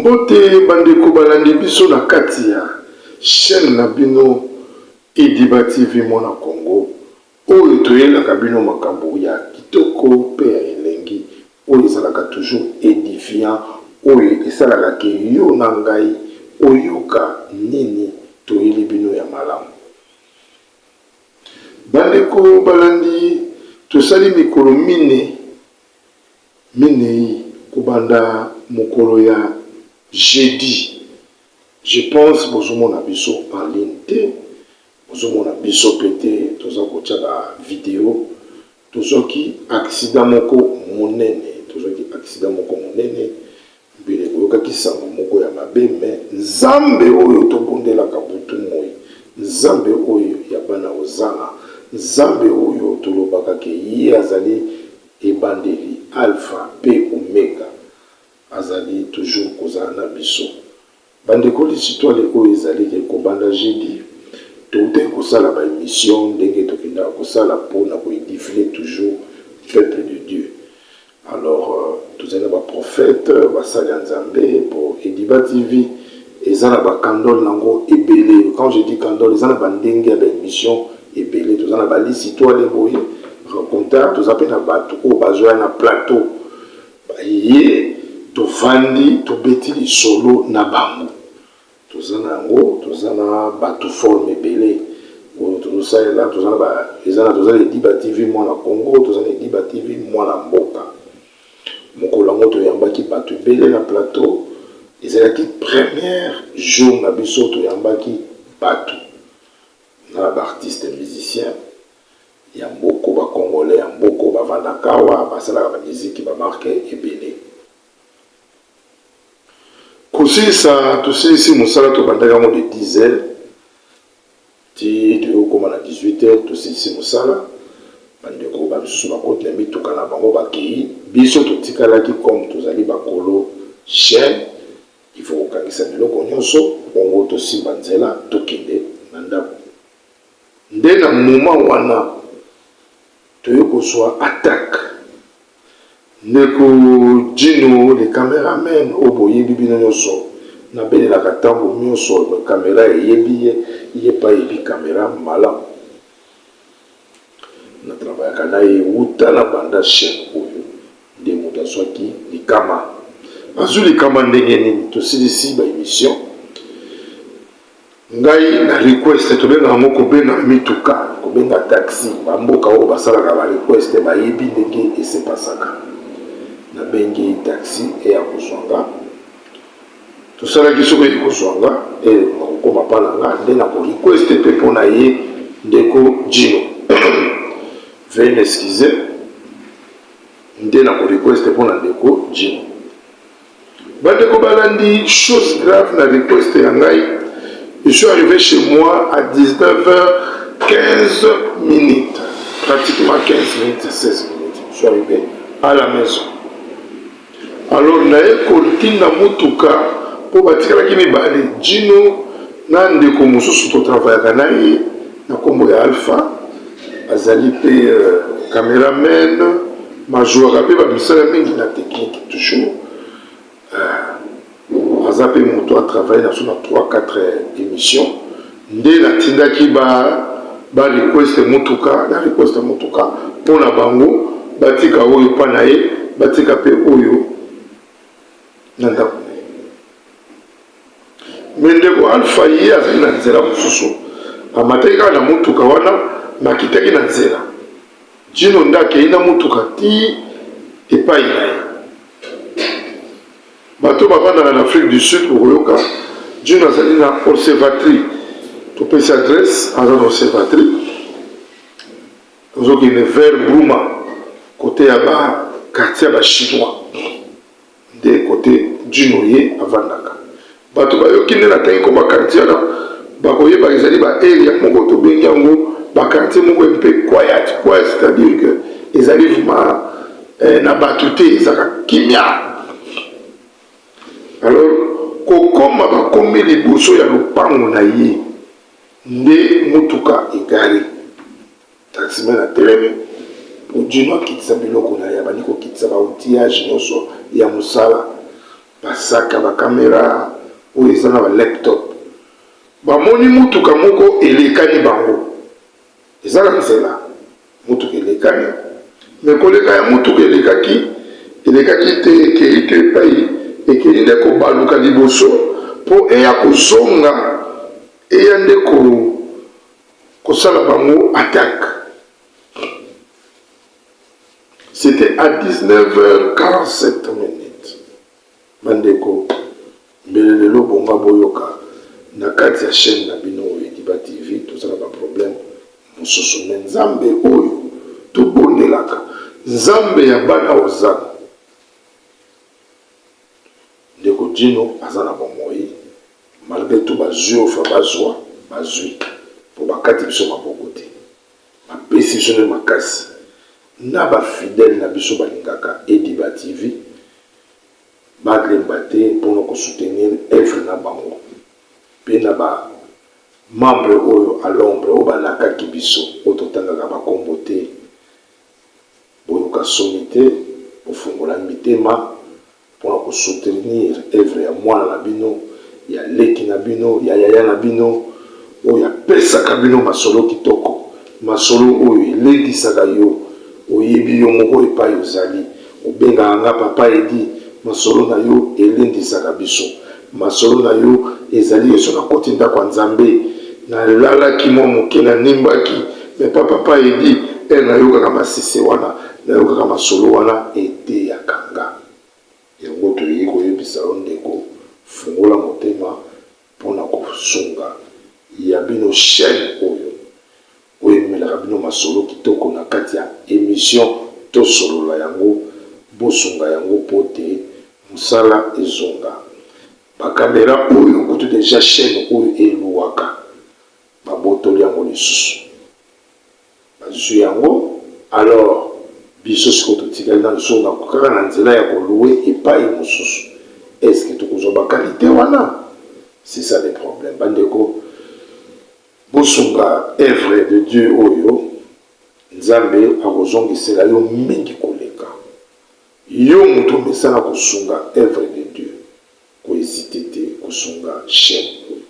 Mbote bandeko balandi biso na kati ya chaine na bino Ediba TV mwana Congo oyo toyelaka bino makambo ya kitoko pe ya elengi oyo ezalaka toujours edifiant oyo esalaka ke yo na ngai oyoka nini toyeli bino ya malamu. Bandeko balandi tosali mikolo mine minei kobanda mokolo ya jeudi je pense bozomona biso en ligne te bozomona biso pe te toza kotia ba video tozwaki accident moko monene tozwaki accident moko monene mbele boyokaki sango moko ya mabe mais nzambe oyo tobondelaka butu moyi nzambe oyo ya bana ozana nzambe oyo tolobaka ke ye azali ebandeli alpha pe omega azali toujours kozala na biso Bandeko lisitwale oyo ezali ke kobanda jeudi towutaki kosala ba emission ndenge tokendaka kosala po na ko edifier toujours peuple de Dieu alors tozali na ba prophète basali ya Nzambe po Ediba TV eza na ba candole nango ebele quand je dis candole eza na ba ndenge ya ba emission ebele toza na ba lisitwale boye raconta toza pe na batu oyo bazoya na plateau Baye tovandi tobeti lisolo na bango. Toza na yango, toza na batu forme ebele oyo tozosalela, toza na ba eza na toza na Ediba TV mwana Congo, toza na Ediba TV mwana mboka. Mokolo yango toyambaki batu ebele na plateau, ezalaki première jour na biso toyambaki batu na ba artistes musiciens. Ya mboko ba congolais ya mboko bavandaka awa basalaka ba miziki ba marque ebele. Kosilisa tosilisi mosala tobandaki yango de 10 heures ti toyei kokoma na 18 heures tosilisi mosala bandeko ba misusu bakoti na mituka na bango bakei biso totikalaki comme tozali bakolo chaine il faut kokangisa biloko nyonso bongo tosimba nzela tokende na ndako. Nde na moment wana toye kozua attaque. Ndeko Djino le cameraman oyo boyebi bino nionso, nabelelaka tango nionso camera eyebi ye, ye pe ayebi camera malamu. Na travaillaka na ye wuta na banda chaine oyo, nde moto azuaki likama. Azui likama ndenge nini? Tosilisi ba emissions. Ngai na request tobenga yango kobenga mituka, kobenga taxi, ba mboka oyo basalaka ba request bayebi ndenge e se passaka. Nabengi taxi eya kozua nga, tosalaki soki eye kozua nga nakokoma pa na nga nde nako request pe po na ye ndeko Djino. Veuillez m'excuser nde nako request po na ndeko Djino. Bandeko balandi chose grave na request ya ngai je suis arrive chez moi à 19h15 minutes pratiquement 15 minutes 16 minutes je suis arrive à la maison alors naye kotinda motuka mpo batikalaki mibale Djino na ndeko mosusu totravayaka na ye na nkombo ya Alpha azali mpe euh, cameraman Mazuaka pe ba misala mingi na technique toujours euh, aza pe moto a travailler na biso na 3 4 emissions nde natindaki ba ba request motuka na request motuka mpo na bango batika oyo mpa na ye batika mpe oyo na ndako na ye me ndeko alpha ye azali na nzela mosusu amataki kaka na motuka wana makitaki na nzela Djino nde akeyi na mutuka ti epayi na ye. Bato bavandaka na Afrique du Sud bokoyoka Djino azali na Observatory. Topesi adresse, aza na Observatory. Ozokende vers Bruma, kote ya ba quartier ya ba chinois. Nde kote Djino ye avandaka. Bato bayoki nde natangi kombo ya quartier wana bakoyeba ezali ba area moko tobengi yango ba quartier moko un peu quiet, quiet c'est à dire que ezali vraiment eh, na bato te, ezalaka kimia. Alors kokoma bakomi liboso ya lopango na ye nde motuka egare. Taximan atelemi po Djino akitisa biloko na ye, abandi kokitisa ba outillages nionso ya mosala. Ba sac ya ba camera oyo eza na ba laptop. Bamoni mutuka moko elekani bango. Eza na nzela. Mutuka elekani. Mais koleka ya mutuka elekaki, elekaki te ekeyi te epai, ekeyi nde kobaluka liboso po eya kozonga, eya nde ko kosala bango attaque. C'etait à 19h47 minutes. Bandeko, mbele lelo bonga boyoka na kati ya chaîne na bino oyo Ediba TV, toza na ba problème mosusu mais Nzambe oyo tobondelaka, Nzambe ya bana Hosanna, ndeko Djino aza na bomoi malgre tout bazui oyo fa bazua, bazui po bakati biso maboko te. Bapesi biso nde makasi na ba fidèles na biso balingaka Ediba TV ba lemba te pona ko soutenir oeuvre na bango pe na ba membres oyo à l'ombre oyo balakaki biso oyo totangaka ba kombo te boyoka soni te bofongola mitema Pona ko soutenir oeuvre ya mwana na bino, ya leki na bino, ya yaya na bino oyo apesaka bino masolo kitoko, masolo oyo elendisaka yo, oyebi yo moko epayi ozali, obengaka nga papa Eddy, masolo na yo elendisaka biso, masolo na yo ezali ye soki nakoti ndako ya Nzambe, nalalaki mwa moke, nanimbaki, mais pa papa Eddy, heure nayokaka masese wana, Nayokaka masolo wana eteyaka nga. Yango toyei koyebisa yo ndeko fungola motema pona kosunga ya bino chaine oyo oyo ememelaka bino masolo kitoko na kati ya emission tosolola yango bosunga yango po te musala ezonga ba camera oyo kutu dejà chaine oyo eluwaka babotoli yango lisusu. Bazui yango alors biso sikoyo totikali nanu soki na kaka na nzela ya ko louer epayi mosusu est ce que tokozua ba qualite wana? C'est ça le problème ba ndeko bosunga oeuvre de Dieu oyo Nzambe akozongisela yo mingi koleka yo mutu omesana kosunga oeuvre de Dieu ko hesiter te kosunga chaine oyo.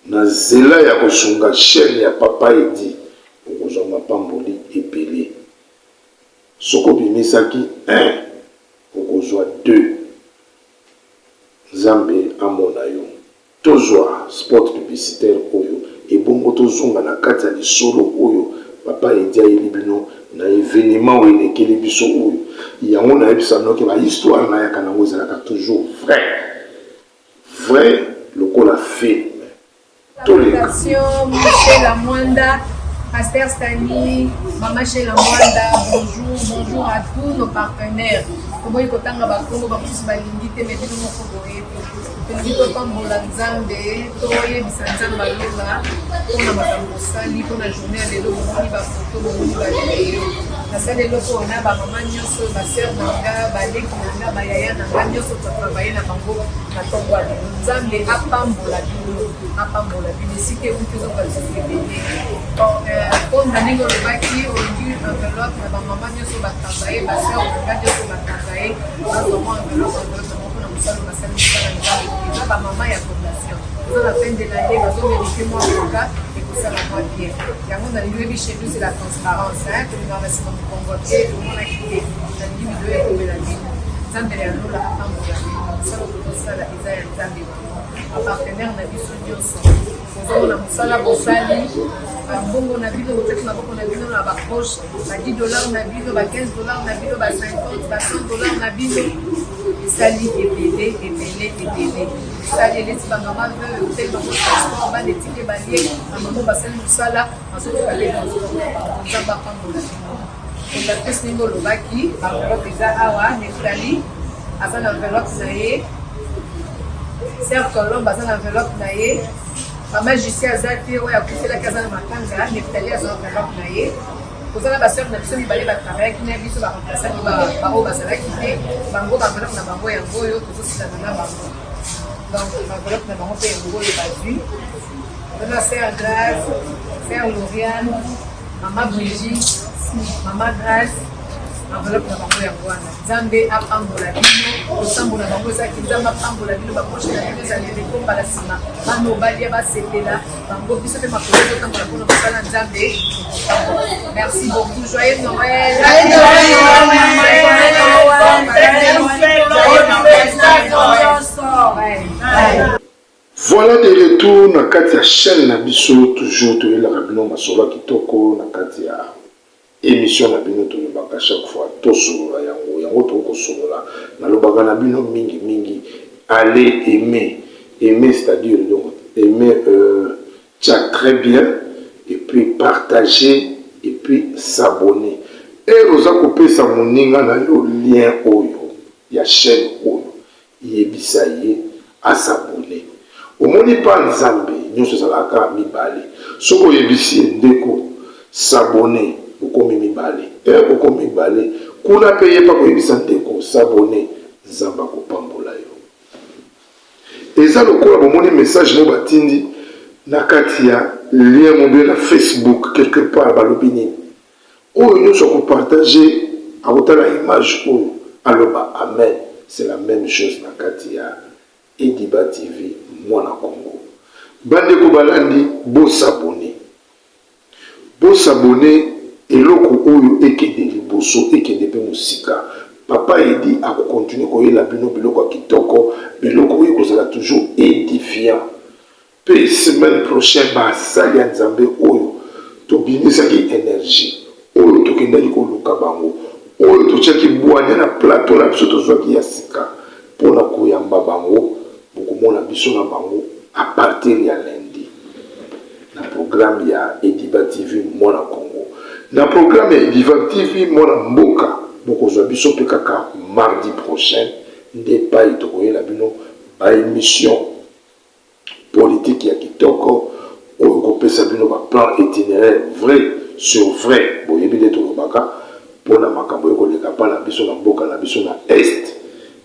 Na zela ya kosunga chaine ya papa Eddy okozwa mapamboli ebele. Soki obimisaki un okozwa deux. Nzambe amona yo. Tozwa spot publicitaire oyo ebongo tozonga na kati ya lisolo oyo papa Eddy ayeli bino na evenement oyo elekeli biso oyo. Yango nayebisa bino ke ba histoire nayaka nango ezalaka toujours vrai. Vrai lokola film. Toleka. Salutations Michela Mwanda, Pasteur Stanley, Maman Sheila Mwanda, bonjour, bonjour à tous nos partenaires. Toboyi kotanga bakombo bamosusu balingi te me bino moko boyebi. Tolingi topambola Nzambe, toyebisa Nzambe alola mpona makambo bosali mpona journée ya lelo. Bomoni bafoto, bomoni bavideo. Nasali eloko oyo na bamama nyonso, basœur na nga, baleki na nga, bayaya na nga nyonso totravaille na bango na ntongo ya lelo. Nzambe apambola bino, apambola bino esika euti ozoka lisusu ebele. Bon, na ndenge olobaki olingi enveloppe na bamama nyonso batravaille, basœur na nga nyonso batravaille, bazwa mwa enveloppe, enveloppe na moko na mosala basali mosala Nzambe. Eza bamama ya fondation, eza na fin de l'année, bazomérite mwa koka ekosala mwa bien. Yango nalingi oyebi chez nous c'est la transparence, hein, tolingaka na nsima mokongo te, tomonaki te, nalingi video ekomela bino. Nzambe ya lola apambola bino, mosala oyo tozosala eza ya Nzambe vraiment. Bapartenaire na biso nyonso bozomona mosala bosali, bambongo na bino botiaki maboko na bino na bapoche, ba 10 dollars na bino, ba 15 dollars na bino, ba 50, ba 100 dollars na bino, esali ebele ebele ebele. Esali eleti bamama veuve, oteli bango transport, bana etike balie, bamama basali mosala, bazofuta te transport na bango. Nzambe apambola bino. Fondatrice ndenge olobaki, ba enveloppe eza awa, Neftali aza na enveloppe na ye, Sœur Colombe aza na enveloppe na ye, Mama Jussi aza te, oyo akufelaki aza na matanga, Neftali aza na enveloppe na ye. Toza na ba sœur na biso mibale ba travaillaki na biso, ba remplaçaki ba oyo bazalaki te, bango ba enveloppe na bango yango oyo tozosilana na bango. Donc ba enveloppe na bango mpe yango oyo bazwi. Toza Sœur Grace, Sœur Lauriane, Mama Brigitte, Mama Grace. Enveloppe na bango yango wana. Nzambe apambola bino. Losambo na bango ezalaki Nzambe apambola bino, bapoche na bino ezala eleko mbala nsima, bana obalia basepela bango, biso mpe makolo totambola mpona mosala Nzambe. Merci beaucoup. Joyeux Noël. Voilà de retour na kati ya chaîne na biso, toujours toyelaka bino masolo ya kitoko na kati ya emission na bino. Tolobaka chaque fois tosolola yango yango, tokosolola, nalobaka na bino mingi mingi. Allez aimer, aimer, c'est-à-dire donc aimer, tia très bien et puis partager et puis s'abonner. Ere oza kopesa moninga na yo lien oyo ya chaîne oyo, yebisa ye as'abonner. Omoni, mpa Nzambe nyonso ezalaka kaka mibale. Soki oyebisi ye ndeko s'abonner, bokomi mibale. Ere bokomi mibale kuna mpe ye mpa koyebisa ndeko s'abonner, Nzambe akopambola yo. Eza lokola bomoni message mo batindi na kati ya lien mobile na Facebook quelque part, balobi nini? Oyo nyonso akopartager, akotala image oyo, aloba amen. C'est la même chose na kati ya Ediba TV Mwana Congo. Bandeko balandi, bos'abonner, bos'abonner, eloko oyo ekende liboso, ekende mpe mosika. Papa Edi akocontinuer koyela bino biloko ya kitoko, biloko oyo ekozala toujours édifiant. Mpe semaine prochaine, basali ya Nzambe oyo tobimisaki énergie, oyo tokendaki koluka bango, oyo totiaki bwania na plateau na biso, tozwaki ya sika mpona koyamba bango, bokomona biso na bango à partir ya lundi na programme ya Ediba TV Mwana Congo. Na programme ya Ediba TV Mwana Mboka, bokozwa biso mpe kaka mardi prochain nde epai tokoyela bino baémission politique ya kitoko oyo kopesa bino baplan itinéraire vrai sur vrai. Boyebi nde tolobaka mpona makambo ekoleka mpa na biso na mboka na biso na Est,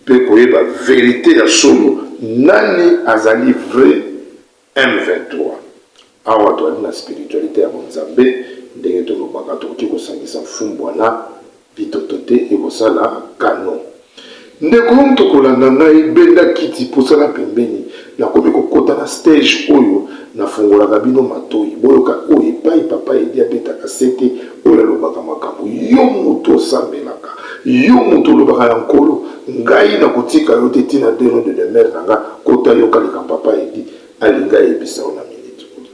mpe koyeba vérité ya solo, nani azali vrai M23. Awa toali na spiritualité ya bonzambe. Ndenge tolobaka, tokoki kosangisa mfumbwa na bitoto te, ekosala kano. Ndeko yo moto kolanda ngai, benda kiti, pusana pembeni. Nakomi kokɔta na stage oyo nafungolaka bino matoi, boyoka oyo epai Papa Edi abetaka sete, oyo alobaka makambo. Yo moto osambelaka, yo moto olobaka na Nkolo, ngai nakotika yo te ntina deno de demeure na nga. Kota, yoka likambo Papa Edi alingi ayebisa yo na minute oyo.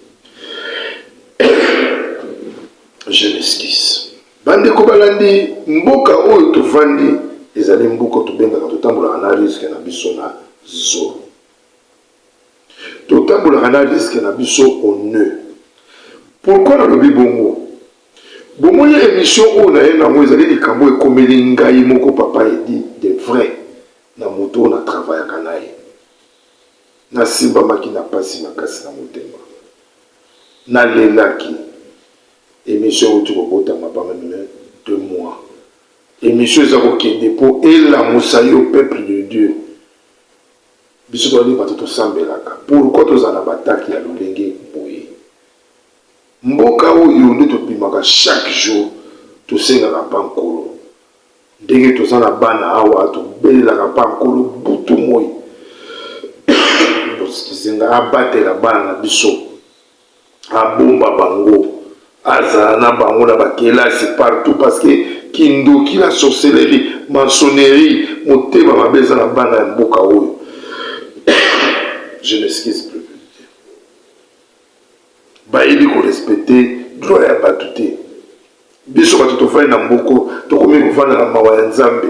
Je m'excuse. Bandeko balandi, mboka oyo tovandi ezali mboka tobengaka totambolaka na risque na biso na zolo, totambolaka na risque na biso one. Pourquoi nalobi bongo? Bomoni, émission oyo naye nango ezali likambo ekomeli ngai moko, Papa Edi de vrai, na moto oyo natravaillaka na ye. Nasimbamaki na pasi makasi na motema, nalelaki. Émission euti kobotama pas même 2 mois. Émission eza kokende mpo elamusa yo, peuple de Dieu. Biso tozali bato tosambelaka, pourquoi tozala na bataki ya lolenge boye? Mboka oyo nde tobimaka chaque jour, tosengaka mpa Nkolo. Ndenge toza na bana awa, tobelelaka mpa Nkolo butu moi, kizenga abatela bana na biso, abomba bango, azala na bango na bakelasi partout, parce que kindoki, la sorcellerie, maçonnerie, motema mabe eza na bana ya mboka oyo. Je m'excuse plus. Bayebi korespecter droit ya bato te. Biso bato tovandi na mboko, tokomi kovanda na mawa ya Nzambe,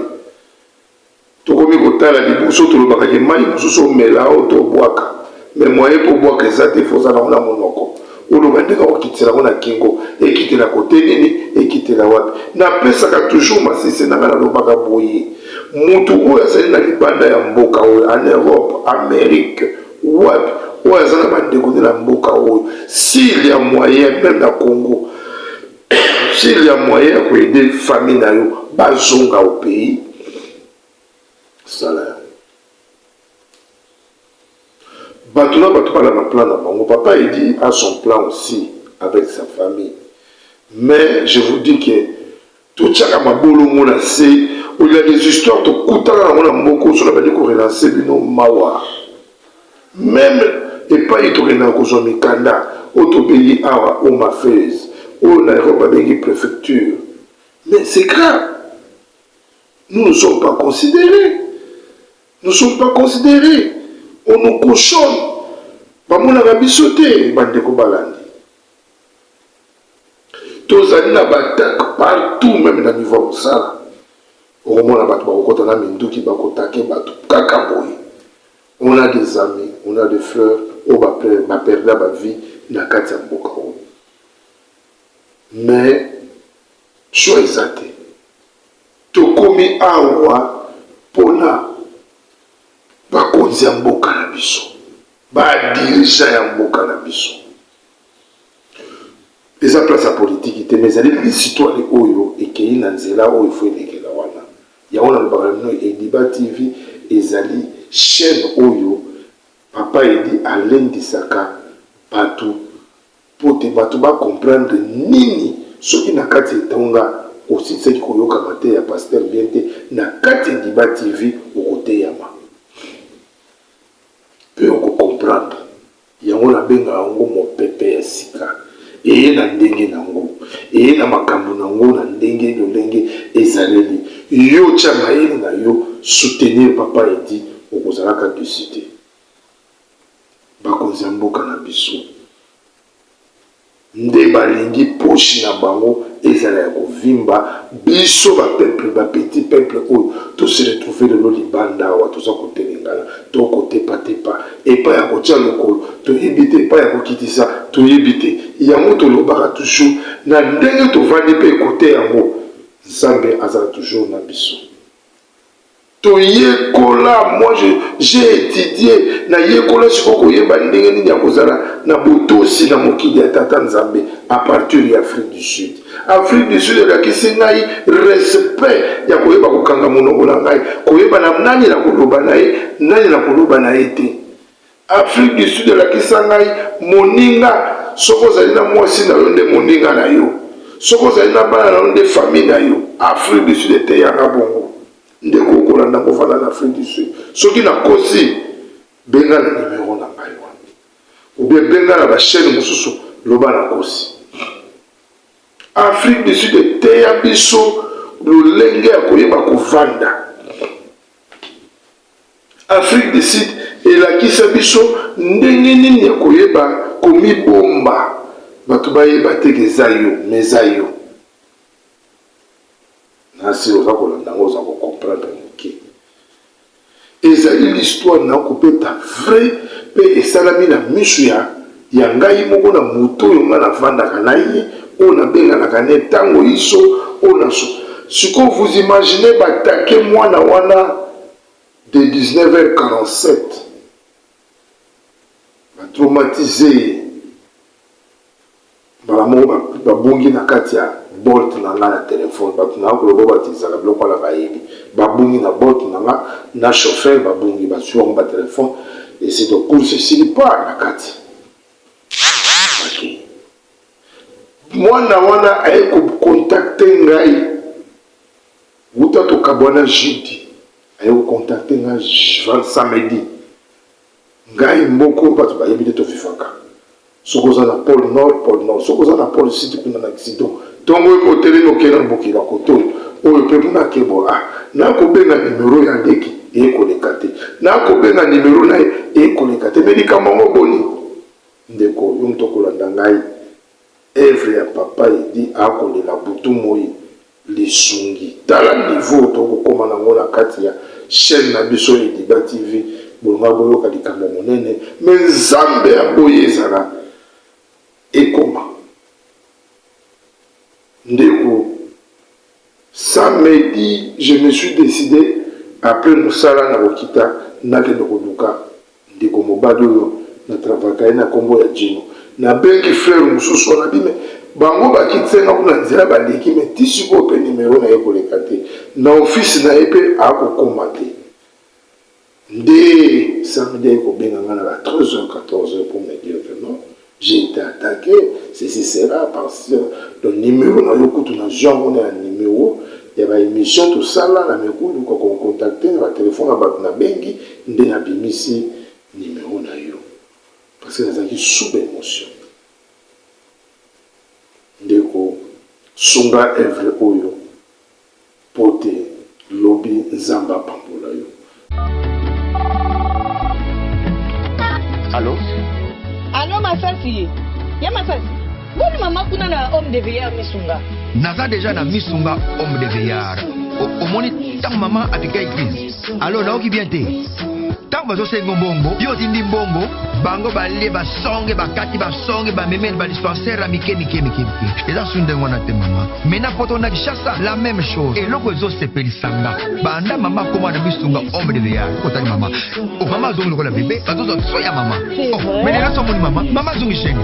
tokomi kotala liboso. Tolobaka ke mai mosusu omela oyo tobwaka, mais moyen mpo obwaka eza te. Fo ozala ngo na monoko, oloba ndenge akokitela yango na kingo, ekitela kote nini, ekitela wapi. Napesaka toujours masese na ngai, nalobaka boye: mutu oyo azali na libanda ya mboka oyo, en Europe, Amérique, wapi, oyo aza na bandeko nde na mboka oyo, s'il y a moyen, même na Congo, s'il y a moyen ya koaider famille na yo bazonga au pays, sala yango. Bato na bato bana baplan na bango. Papa Edi a son plan aussi avec sa famille, mais je vous dis que Totiaka mabolongo na se oyo ya des histoires tokutana nango na mboka oyo nabandi ko relancer bino mawa. Meme epayi tokendaka kozwa mikanda oyo tobengi awa Home Affairs, oyo na Europe babengi prefecture. Mais c'est grave, nous ne sommes pas consideres, nous sommes pas consideres, on nous cochonne, bamonaka biso te bandeko balandi. Tozali na ba attaques partout meme na niveau ya mosala. Okomona bato bakokota na minduki bakotake bato kaka boye. On a des amis, on a des frères oyo ba ba perda ba vie na kati ya mboka oyo. Mais choix eza te. Tokomi awa pona bakonzi ya mboka na biso, ba dirigeants ya mboka na biso. Eza place ya politiki te mais ezali lisitwale oyo ekeyi na nzela oyo faut elekela wana. Yango nalobaka na bino Ediba TV ezali chaine oyo papa Edi alendisaka batu po te batu ba comprendre nini soki na kati ya etonga osilisaki koyoka mateya ya pasteur bien te na kati ya Ediba TV okoteyama pe oko comprendre. Yango nabengaka yango mopepe ya sika. Eye na ndenge na yango. Eye na makambo na yango na ndenge lolenge ezaleli. Yo tia mayele na yo soutenir papa Eddy okozalaka deçu te. Bakonzi ya mboka na biso. Nde balingi poche na bango ezala ya kovimba, biso ba peuple ba petit peuple oyo to se retrouver lelo libanda awa toza kotelengana to kotepa tepa epai ya kotia lokolo toyebi te epai ya kokitisa toyebi te yango tolobaka toujours na ndenge tovandi pe kote yango Nzambe azala toujours na biso. Toyekola, moi je j'ai etudie, nayekola sikoyo koyeba ndenge nini ya kozala na botosi na mokili ya Tata Nzambe à partir ya Afrique du Sud. Afrique du Sud elakisi ngai respect ya koyeba kokanga monoko na ngai, koyeba na nani na koloba na ye, nani na koloba na ye te. Afrique du Sud elakisa ngai moninga, soki ozali na mwasi na yo nde moninga na yo, soki ozali na bana na yo nde famille na yo. Afrique du Sud eteya nga bongo. Ndeko okolanda ngo vanda na Afrique du Sud. Soki nakosi benga na numero na ngai wana ou bien benga na ba chaîne mosusu loba nakosi. Afrique du Sud eteya biso lolenge ya koyeba kovanda. Afrique du Sud elakisa biso ndenge nini ya koyeba komibomba bato bayeba te ke eza yo mais eza yo. Nasi oza kolanda yango oza ko comprendre moke. Ezali l'histoire na kobeta vrai pe esalami na misu ya ya ngai moko na moto oyo ngai navandaka na ye oyo nabenganaka ne tango iso oyo na sikoyo vous imaginez batake mwana wana de 19h47 ba traumatise ye mbala moko babungi na kati ya bolt na nga na telefone bato na koloba batizaka biloko wana bayebi babungi na bolt na nga na chauffeur babungi bazwi bango batelefone esi to course esili pa na kati bakei mwana wana aye kokontakte ngai wuta tokabwana jeudi aye kokontakte ngai samedi Ngai moko batu bayebi nde tovivaka soki oza na pole nord pole nord soki oza na pole sud kuna na occident tongo oyo otelemi okei na bokila kote oyo oyo pe kuna ake bo ah nakobenga numero ya leki eye koleka te nakobenga numero na ye eye koleka te me likambo yango boni ndeko yo moto okolanda ngai Evre ya papa Eddy akolela butu moyi lisungi tala niveau tokokoma nango na kati ya chaine na biso Ediba TV bolingaka boyoka likambo monene mais nzambe aboyi ezala ekoma ndeko samedi je me suis decide après mosala nakokita nakende koluka Ndeko mobali oyo na travaillaka ye na kombo ya Djino. Nabengi frère mosusu wana bi mais bango bakitisa nga kuna nzela baleki mais ti sikoyo pe numero na ye koleka te. Na office na ye pe akokoma te. Nde samedi aye kobenga nga na ba 13h 14h pour me dire que non. J'ai été attaqué, ceci cela parce que le numéro na yo kutu nazwi yango na ya numéro ya ba émission tosala na mekuluka ko contacter na ba téléphone ya bato nabengi nde nabimisi numéro na yo parce que nazalaki sous émotion. Ndeko sunga œuvre oyo po te lobi Nzambe apambola yo. Allo? Allo Masasi, ya Masasi. Boni mama kuna na homme de veillard Misunga. Naza deja na Misunga homme de veillard. Omoni ntango mama apika église. Allo naoki bien te. Ntango bazosenga mbongo, yo otindi mbongo, bango balie basonge bakati basonge bamemeli ba dispensaire ya mike mike mike mike. Eza su ndenge wana te mama. Mais na poto na Kinshasa la même chose. Eloko ezosepelisa nga banda mama akoma na Misunga homme de veillard. Otali mama. Oh, mama azongi lokola bebe, bazozwa soin ya mama. Oh, mais lelo somoni mama, mama azongi chaîne.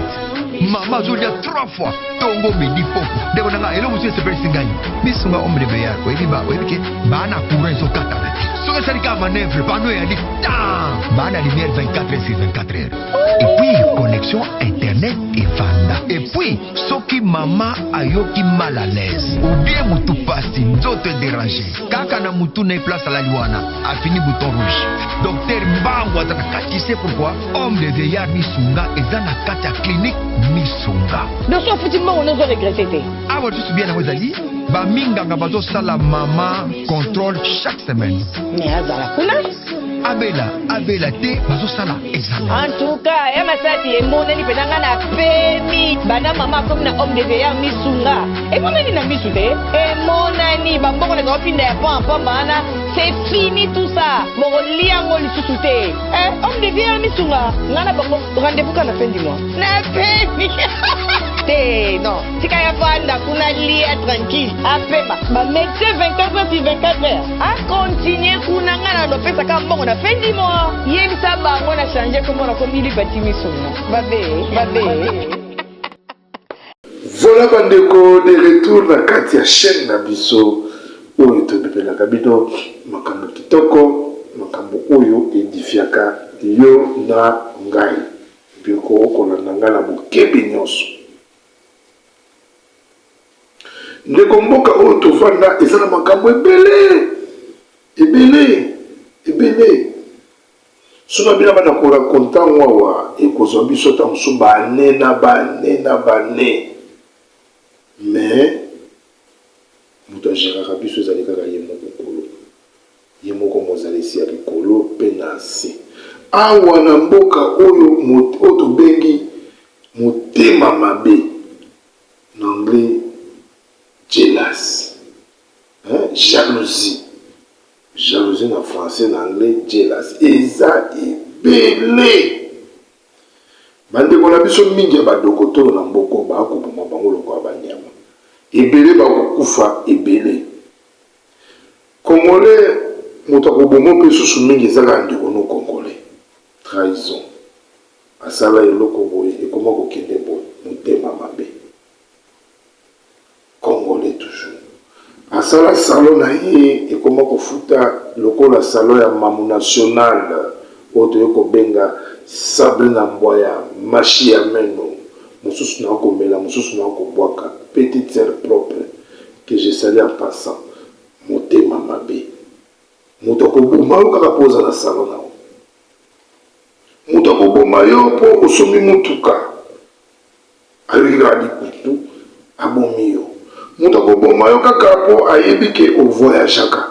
Mama azolia trois fois tongo midi poko. Ndeko na nga eloko mosusu esepelisi ngai. Misunga homme de veillard, oyebi ba oyebi ke ba na courant ezokatana te. Soki esali kaka manœuvre, panneau eyali tan. Ba na lumière 24 heures sur 24 heures. Et puis connexion internet evanda. Et puis soki mama ayoki mal à l'aise ou bien mutu pasi nzoto edérange kaka na mutu na ye place alali wana afini bouton rouge docteur mbangu aza na kati c'est pourquoi homme de vieillard Misunga eza na kati ya clinique Misunga. Donc soki ofuti mbongo nde ozo regrette te. Awa lisusu bien yango ezali ba minganga bazosala mama contrôle chaque semaine. Mais azala kuna. Abela abela te bazosala examen. En tout cas ya Masasi emonani mpenza nga na pemi banda mama akomi na homme de veillard Misunga emonani na misu te emonani ba mbongo na otinda ya pamba pamba wana c'est fini tout ça bokolia yango lisusu te. Eh, homme de vie Misunga nga na bango rendez-vous kaka na fin du mois na pemi te non tika ya vanda kuna lia tranquille apema ba médecin 24 heures sur 24 heures acontinue kuna nga na lopesaka mbongo na fin du mois yebisa bango na change kombo na komi lipati Misunga babe babe. Voilà bandeko de retour na kati ya chaîne na biso oyo tobebelaka bino makambo kitoko, makambo oyo edifiaka yo na ngai. Ndeko okolanda ngai na bokebi nyonso. Ndeko mboka oyo tovanda eza na makambo ebele ebele ebele. Soki na bino bana ko raconter yango awa ekozwa biso ata mosusu ba annee na ba annee na ba annee mais moto a geraka biso ezali kaka ye moko Nkolo, ye moko mozalisi ya likolo mpe na nse. Awa na mboka oyo oyo tobengi motema mabe na anglais jealous hein jalousie. Jalousie na français na anglais jealous eza ebele. Ba ndeko na biso mingi ya ba dokotolo na mboko ba koboma bango lokola ba nyama. Ebele ba kokufa ebele. Congolais moto akoboma pe susu mingi eza kaka ndeko no congolais. Trahison. Asala eloko boye ekoma kokende boye. Motema mabe. Congolais toujours. Asala salon na ye ekoma kofuta lokola salon ya mamu national oyo toye kobenga Sabrina mbwa ya mashi ya meno mosusu na komela mosusu na kobwaka petite sœur propre que je salue en passant motema mabe moto akoboma yo kaka po oza na salon na yo moto akoboma yo po osombi motuka Ayoki kaka likutu abomi yo. Mutu akoboma yo kaka po ayebi ke o voyageaka.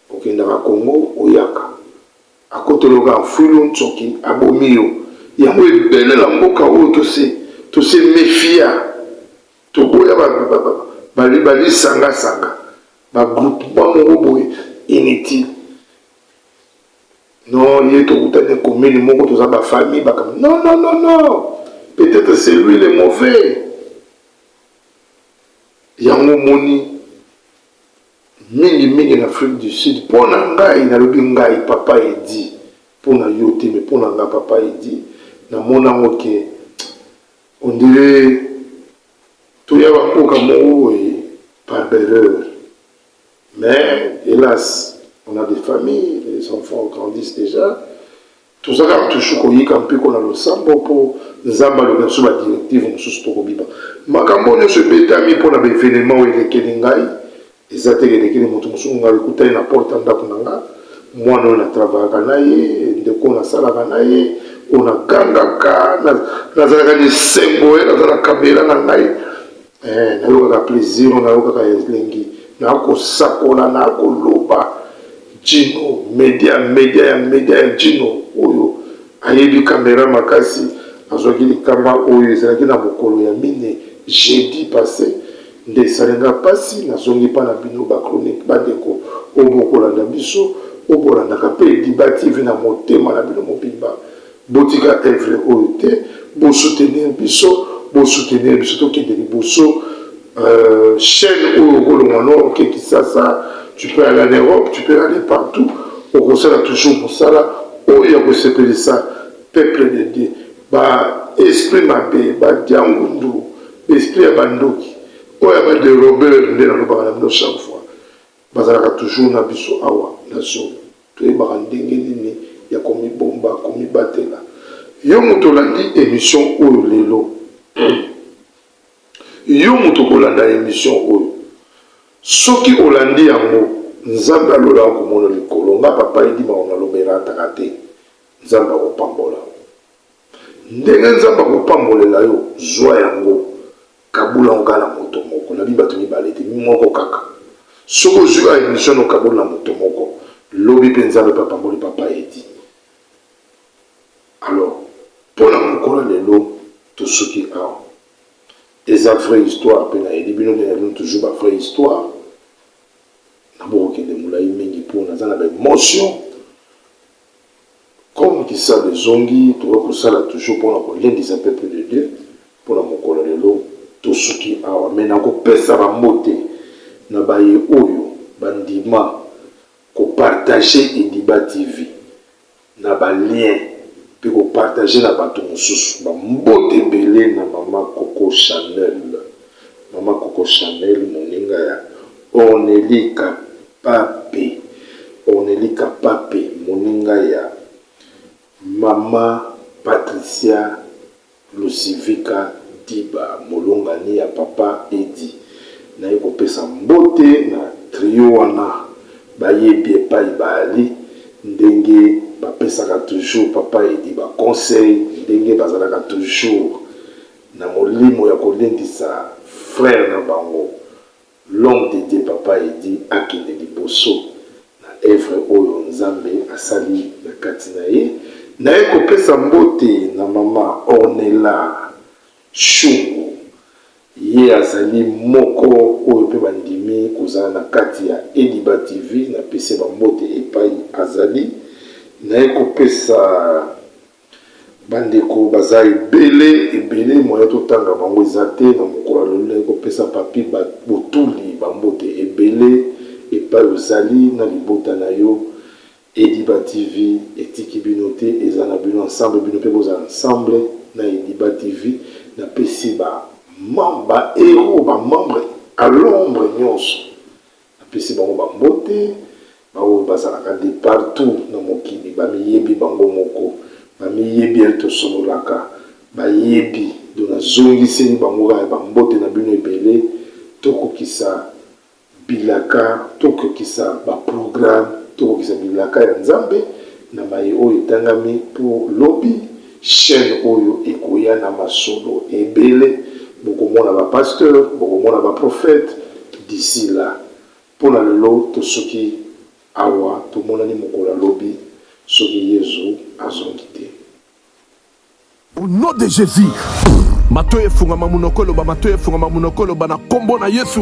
Okendaka Congo oyaka. Akoteli yo kaka mfuilu nsoki abomi yo. Yango ebele na mboka oyo to se to se mefia. Toboya ba ba ba lisanga sanga. Ba groupement moko boye inutile. Non ye tokutani commune moko toza ba famille ba non non non non peut-être c'est lui le mauvais yango omoni mingi mingi na Afrique du Sud mpo na ngai nalobi ngai papa Eddy mpo na yo te mais mpo na ngai papa Eddy namona yango ke on dirait toya ba mboka moko boye par erreur. Mais helas on a des familles, les enfants grandissent dejà, toza kaka toujours koyika mpiko na losambo mpo Nzambe alobi na biso ba directive mosusu tokobima. Makambo oyo nyonso ebetami mpo na ba evenement oyo elekeli ngai, eza te elekeli moto mosusu. Ngai ekutani na porte ya ndako na nga, mwana oyo na travaillaka na ye, ndeko oyo nasalaka na ye, oyo nagangaka, nazalaka na esengo ye, naza na kamera na ngai, eh, nayokaka plaisir, nayokaka elengi, nakosakola, nakoloba. Djino media media ya media ya Djino oyo ayebi camera makasi azwaki likama oyo ezalaki na mokolo ya mine jeudi passe nde esali nga pasi nazongi epa na bino ba chronique bandeko oyo bokolanda biso oyo bolandaka pe Diba TV na motema na bino mobimba botika oeuvre oyo te bo soutenir biso bo soutenir biso tokende liboso euh, chaîne oyo okolongwa no oke Kisasa tu peux aller en Europe tu peux aller partout okosala toujours mosala oyo ya kosepelisa peuple de Dieu ba esprit mabe ba diangundu esprit ya bandoki oyo ya ba derobeur nde nalobaka na bino chaque fois bazalaka toujours na biso awa na zone Toyebaka ndenge nini ya komibomba, komibatela. Yo moto olandi emission oyo lelo, yo moto okolanda emission oyo, soki olandi yango, Nzambe ya lola akomona likolo. Nga papa Edi makambo naloba erataka te. Nzambe akopambola. Ndenge Nzambe akopambolela yo, zwa yango. Kabola yango kaka na moto moko. Nabi bato mibale te, moko kaka. Soki ozwi kaka emission na okaboli na moto moko, lobi pe Nzambe pe apamboli papa Eddy. Alors, po na mokolo ya lelo, tosuki awa. Eza vraie histoire pe nayeli bino ndenge na bino toujours ba vraie histoire. Nabokokende molayi mingi po naza na ba emotions. Comme kisalu ezongi tokoki kosala toujours pona kolendisa peuple de Dieu pona mokolo ya lelo tosuki awa mais nakopesa ba mbote na baye oyo bandima ko partager Ediba TV na ba liens pe ko partager na batu mosusu ba mbote ebele na mama Coco Chanel mama Coco Chanel moninga ya Ornelie Kapape Ornelie Kapape moninga ya mama Patricia Lusivika Diba molongani ya papa Eddy naye kopesa mbote na trio wana bayebi epayi baali ndenge bapesaka toujours papa Eddy ba conseil ndenge bazalaka toujours na molimo ya kolendisa frère na bango L'homme de Dieu papa Eddy akende liboso na oeuvre oyo Nzambe asali na kati na ye. Naye kopesa mbote na mama Ornella Shungu ye azali moko oyo pe bandimi kozala na kati ya Ediba TV napesi ye ba mbote epayi azali. Naye kopesa Ba ndeko baza ebele ebele moyen totanga bango eza te na mokolo ya lelo naye kopesa papy botuli ba mbote ebele epai ozali na libota na yo Ediba TV etiki bino te eza na bino ensemble bino pe bozala ensemble na Ediba TV napesi ba ba heros ba membre à l'ombre nionso Napesi bango ba mbote, ba oyo bazalaka de partout na mokili bamiyebi bango moko, bamiyebi heure tosololaka bayebi donc nazongiseli bango kaka ba mbote na bino ebele, tokokisa bilaka, tokokisa ba programme, tokokisa bilaka ya Nzambe na maye oyo etangami po lobi chaine oyo ekoya na masolo ebele, bokomona ba pasteurs, bokomona ba prophètes, D'ici là, mpo na lelo tosuki awa, tomonani mokolo ya lobi soki Yezu azongi te. Au nom de Jesus. Matoyi efungama munoko eloba matoyi efungama munoko eloba na kombo na Yesu.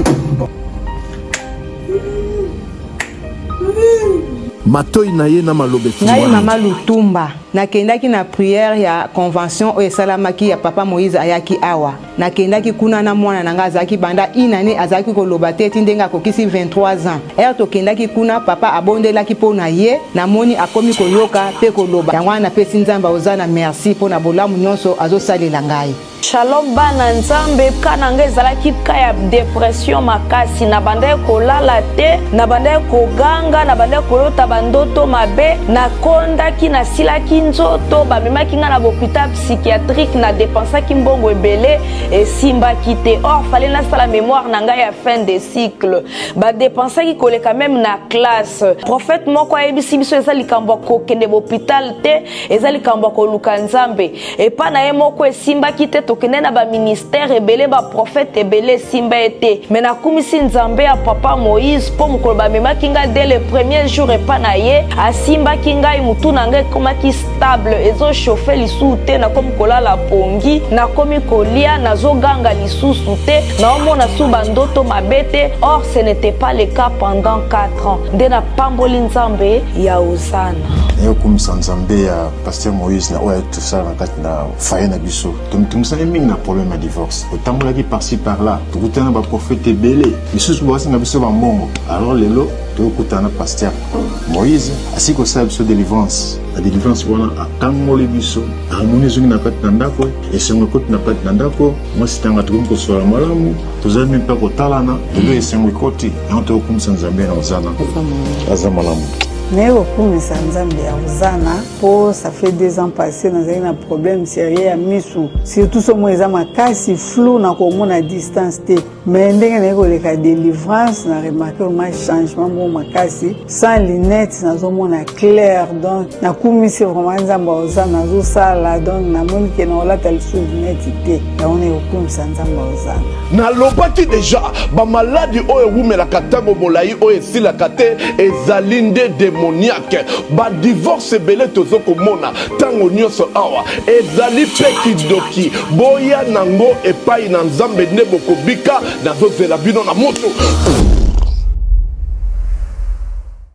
Matoyi na ye na maloba Ngai efungwami. mama Lutumba nakendaki na prière ya convention oyo esalamaki ya papa Moïse ayaki awa nakendaki kuna na mwana na ngai azalaki banda une année azalaki koloba te ti ndenge akokisi 23 ans heure tokendaki kuna papa abondelaki mpo na ye namoni akomi koyoka pe koloba yango wana napesi Nzambe Hozana merci mpo na bolamu nyonso azosalela ngai. Shalom bana nzambe ka na nga ezalaki ka ya depression makasi nabandaki kolala te nabandaki koganga nabandaki kolota bandoto mabe nakondaki nasilaki nzoto bamemaki nga na bopital psychiatrique na depensaki mbongo ebele esimbaki te or fale nasala mémoire na ngai ya fin de cycle badepensaki koleka meme na classe prophète moko ayebisi biso eza likambo ya kokende bopital te eza likambo ya koluka nzambe epa na ye moko esimbaki te tokende na baministère ebele baprofete ebele esimba ye te me nakumisi nzambe ya papa moïse mpo mokolo bamemaki ngai dès le premier jour epa na ye asimbaki ngai motu na ngai ekomaki stable ezochauffe lisusu te nakomi kolala pongi nakomi kolia nazoganga lisusu te naomona su bandoto mabe te or ce n'était pas le cas pendant 4 ans nde napamboli nzambe ya ozana nayokumisa nzambe ya Pasteur Moïse na oyo ayaki tosala na kati na foyer na biso tomitungisaki mingi na problème ya divorce totambolaki par-ci par-là tokutana na baprofete ebele misusu basenga biso bambongo alors lelo tokokutana na pasteur Moïse asili kosala biso délivrance na délivrance wana akangoli biso harmonie ezongi na kati na ndako esengo ekoti na kati na ndako mwasi tanga tokomi kosola malamu tozali mpe kotalana lelo esengo ekoti yango tokokumisa nzambe na ozana aza malamu Naye kokumisa Nzambe ya Hosanna po ça fait deux ans passé nazali na problème sérieux ya misu surtout somo eza makasi flou na komona distance te mais ndenge naye koleka délivrance na remarque vraiment changement moko makasi sans lunette nazomona clair donc nakumisi vraiment Nzambe ya Hosanna azosala donc namoni ke nakolata lisusu lunette te yango naye kokumisa Nzambe ya Hosanna. Nalobaki deja, ba maladi oyo ewumelaka tango molayi oyo esilaka te ezali nde demoniaque. Ba divorce ebele tozo komona tango nionso awa ezali pe kindoki. Boya nango epayi na Nzambe nde bokobika, nazo zela bino na moto.